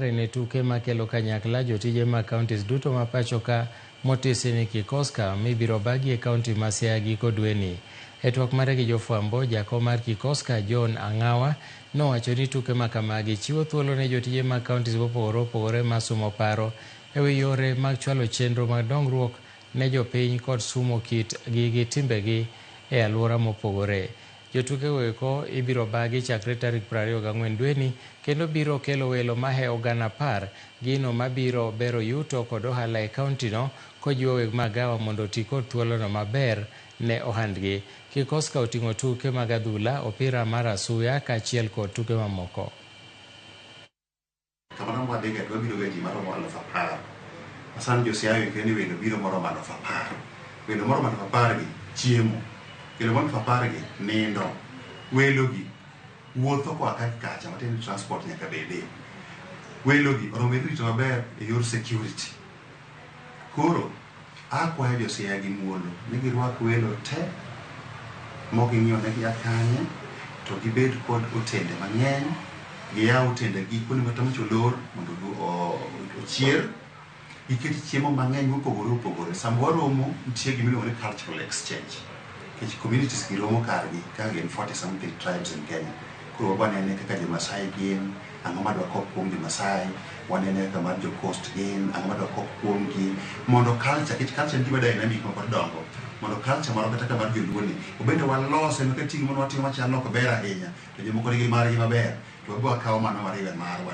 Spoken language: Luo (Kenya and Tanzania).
Ne tuke makelo kanyakla jotije mag counties duto ma pacho ka motisi ni Kikoska mibiro bagi e kaunti ma Siaya giko dweni. E twak mare gi jofwambo, jakom mar Kikoska John Ang'awa nowacho ni tuke ma kamagi chiwo thuolo ne jotije mag counties mopogore opogore ma sumo paro e wi yore mag chwalo chenro mag dongruok ne jopiny kod sumo kit gi gi timbegi e alwora mopogore. Jotukego eko ibiro bagi chakre tarik 24 dweni kendo biro kelo welo mahewo 10,000, gino mabiro bero yuto kod ohala e kauntino kojiwo weg magawa mondo oti kod thuolono maber ne ohandgi. Kikoska oting'o tuke mag adhula, opira mar asuya kaachiel kod tuke mamoko. Kamano mwadhiga to wabiro ga ji maromo 10,000. Sani jo Siaya oikre ni welo biro moromo 10,000. Welo moromo 10,000 gi chiemo. Welo moromo 10,000 gi nindo. Welo gi wuotho koa ka kacha matiende ni transport nyaka bede. Welo gi oromo bed irito maber e yor security. Koro akwayo jo Siaya gi muolo ni girwak welo te mok ging'iyo ne gia kanye to gibed kod otende mang'eny, giyaw otende gi kuonde ma kata olor mondo ochier, giket chiemo mang'eny mopogore opogore. Sama waromo nitie gima iluongo ni cultural exchange. Nikech communities gi romo kargi kaka gin 40 something tribes in Kenya. Koro wanene kaka jo Masai gin, ang'o madwa kop kuom jo Masai, wanene kaka mar jo Coast gin, ang'o madwa kop kuom gi, mondo culture, nikech culture en gima dynamic ma pod dongo, mondo culture marwa kata ka mar joluo ni, obende walose ma ka chieng' moro watimo machalo ok ber ahinya, to jomoko nigi margi maber, to wabo wakawo mano wariwe marwa.